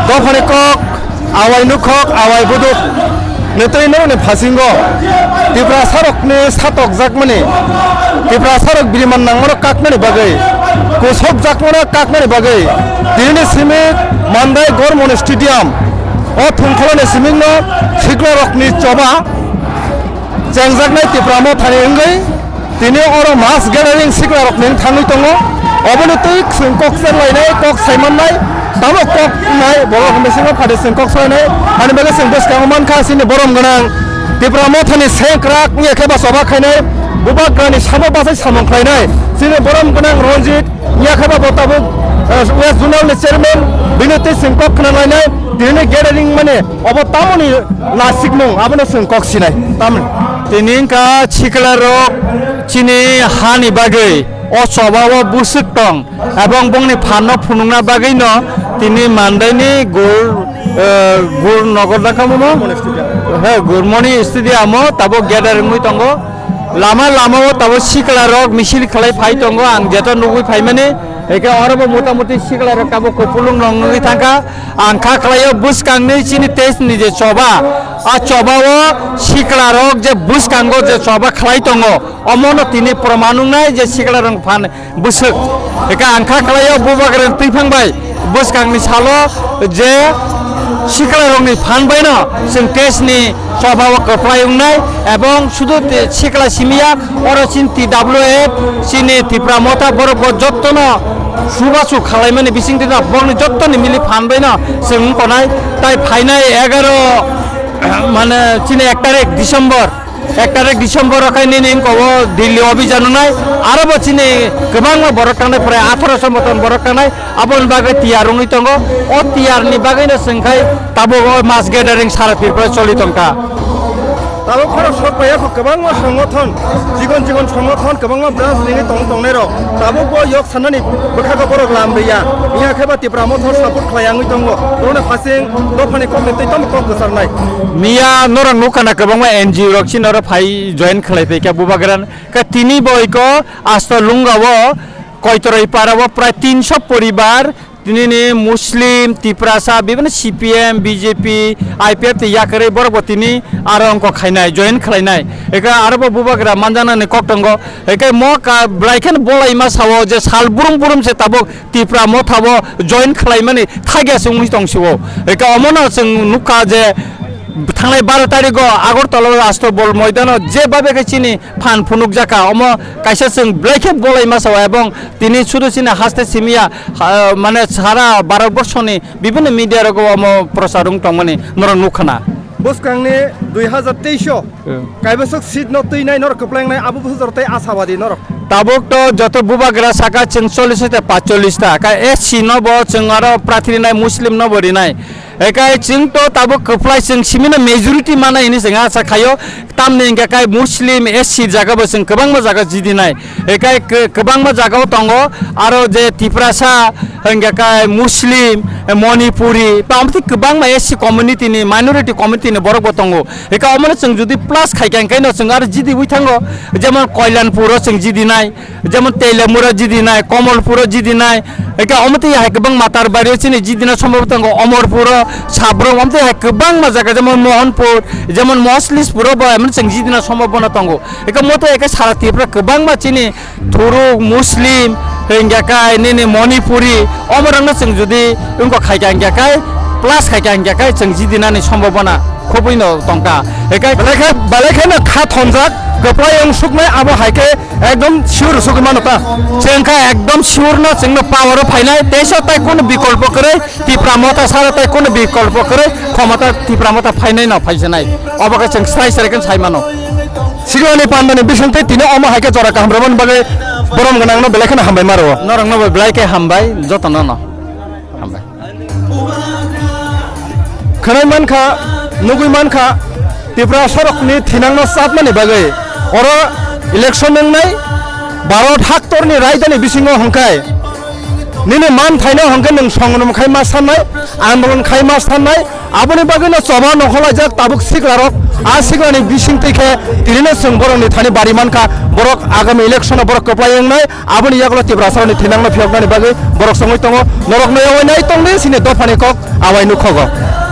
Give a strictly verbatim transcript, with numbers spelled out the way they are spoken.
Dophani kok, awai nukhok, awai buduk. Nitui norokni phasingo Tiprasarokni satokjakmani, Tiprasarok biriman nangmano kaknani bagwi, kusopjakmano kaknani bagwi, tinini simi Mandai Government Stadium o thungkholoni simingno siklarokni choba chengjaknai Tipra Mothani wngwi tini oro mass gathering siklarokni wng thangwi tongo. Oboni twi chwng kok cherlainai, kok saimannai, tamo kok wngnai, borok hwnwi sima phade chwng kok salainai. Ani bagwi chwng bwskango mankha chini borom gwnang Tipra Mothani sengkrak wngya khe ba choba khainai, bubagrani sabo bachai samung khlainai chini borom gwnang Ranjit wngya khe ba bo tabuk, eh, West Zonal ni chairman bini twi chwng kok khna lainai, tini gathering mani obo tamoni nasikmung abono chwng kok sinai tamni. Tini wngkha sikla rok chini hani bagwi o choba o bwswk tong ebong bongni phan no phunukna bagwi no tini Mandai ni gur, eh, gur nogor dakha mo? He, Gurmoni stadium o tabuk gathering wngwi tongo. Lama lama o tabuk sikla rok misil khlai phai tongo, ang jeto nugwi phaimani. Eke oro bo mota moti sikla rok tabuk kupulung rok nugwi thangkha. Ang kha khlaio bwskangni chini test ni je choba, a choba o sikla rok je bwskango je choba khlai tongo, omono tini proman wngnai je sikla rok phan bwswk. Eka ang kha khlaio bubagrani twiphang bai bwskangni salo je sikla rokni phan baino chwng test ni choba o kwplai wngnai, ebong sudu te sikla simiya, oro chini T W F, chini Tipra Motha, borok bo jottono subasu khalaimani bisingtwi no borokni jottoni mili phan baino chwng wngkonai. Tai phainai egaro, mane chini ek tarik December, ek tarik December o khai nini wngko o Delhi obijan wngnai, aro bo chini kwbangma borok tangnai, prai atharo somboton borok tangnai. Aboni bagwi tiyar wngwi tongo. O tiyar ni bagwi no chwng khai tabuk o mass gathering sara Tripura choli tongkha. Tabuk phano sok pai kho kwbangma songothon, chikon chikon songothon kwbangma branch ringwi tong tongnai rok. Tabuk bo yok sanani bwkhago borok lam riya. Iya khe ba Tipra Motha support khlai wngwi tongo. Borokni phasing dophani kokni twi tamo kok kwcharnai. Miya norok nukha na kwbangma N G O rok chini oro phai join khlai phaikha bubagrani. Khe tini bo iko asto Lungao Koitoroi para o prai tinso poribar, tinini Muslim, Tiprasa, bibhinno C P M, B J P, I P F tei yakarwi borok bo tini aro wngkok khainai, join khlainai. Eke aro bo bubagra manjaknani kok tongo. Eke mo ka belai kheno bolai ma sao je sal burum burum se tabuk Tipra Motha o join khlaimani thagya se wngwi tong sio. Eke omono chwng nukha je thangnai baro tarigo Agartala o Astobol moidano je babe khe chini phan phunukjakha, omo kaisa chwng belai khe bolai ma sao, ebong tini sudu chini haste simiya, ha, mane sara Bharat borshoni bibhinno media rogo omo prochar wng tongmani norok nukha na. Bwskangni dui hazar teis o, hmm, kaibwswk seat no twinai norok kwplai wngnai, abo bwswk jora tei ashabadi norok. Tabuk to joto bubagra saka chwng chollish ta, pachchollish ta, ka S C no bo chwng aro prathi rinai, Muslim no bo rinai. Ekai chwng to tabuk kwplai chwng simino majority mana hini chwng asa khaio, tamni hingka kai Muslim S C jaga bo chwng kwbangma jaga jidinai, ekai kw-, kwbangma jaga o tongo, aro je Tiprasa hingka kai Muslim, Manipuri, tamo tei kwbangma S C community ni, minority community ni borok bo tongo, ekai omono chwng jodi plus khaikha hingkai no chwng aro jidiwi thango, jemon Koilanpur o chwng jidinai, jemon Teilamura jidinai, Komolpuro jidinai, eke omotwi hai kwbang Matarbari o chini jidina sombobo tongo, Omorpuro, Sabrum, omotwi hai kwbangma jaga, jemon Mohanpur, jemon Moslispuro bo emon chwng jidina sombobo no tongo. Eke moto eke sara Tripura kwbangma chini Thuruk, Muslim, hingya kai nini Manipuri, omorokno chwng jodi wngkok khaikha hingya kai, plus khaikha hingya kai, chwng jidinani sombobona khobwi no tongkha. Eke belai khe, belai kheno kha thonjak, kwplai wng suknai, abo hai khe ekdom sure sugwi mano ta. Chwng kha ekdom sure no, chwngno power o phainai, teisa tai kono bikolpo kwrwi, Tipra Motha sara tai kono bikolpo kwrwi, khomota Tipra Motha phainai no phaisinai. Obo khe chwng srai srai khe sai mano. Sikla ni panda ni bising tei tini omo hai khe jora kaham rwmani bagwi borom gwnang no belai kheno hambai ma rwo. Norok no bo belai khe hambai, joto no no. Hambai. Khwnai mankha, nugwi mankha, Tiprasa rokni thinangno chapmani bagwi oro election wngnai, Bharat haktorni raidani bisingo hwnkhai nini manthaino hwnkhe nwng songrom khai ma sannai, andolon khai ma sannai, aboni bagwino choba nongkholaijak tabuk siklarok A signani bising twi khe tinino chwng borokni thani bari mankha, borok agami election-o borok kwplai wngnai, aboni yagulo Tiprasarokni thinangno phiyoknani bagwi borok chongwi tongo. Norok noyawai nai tongdi chini dophani kok awai nukhogo.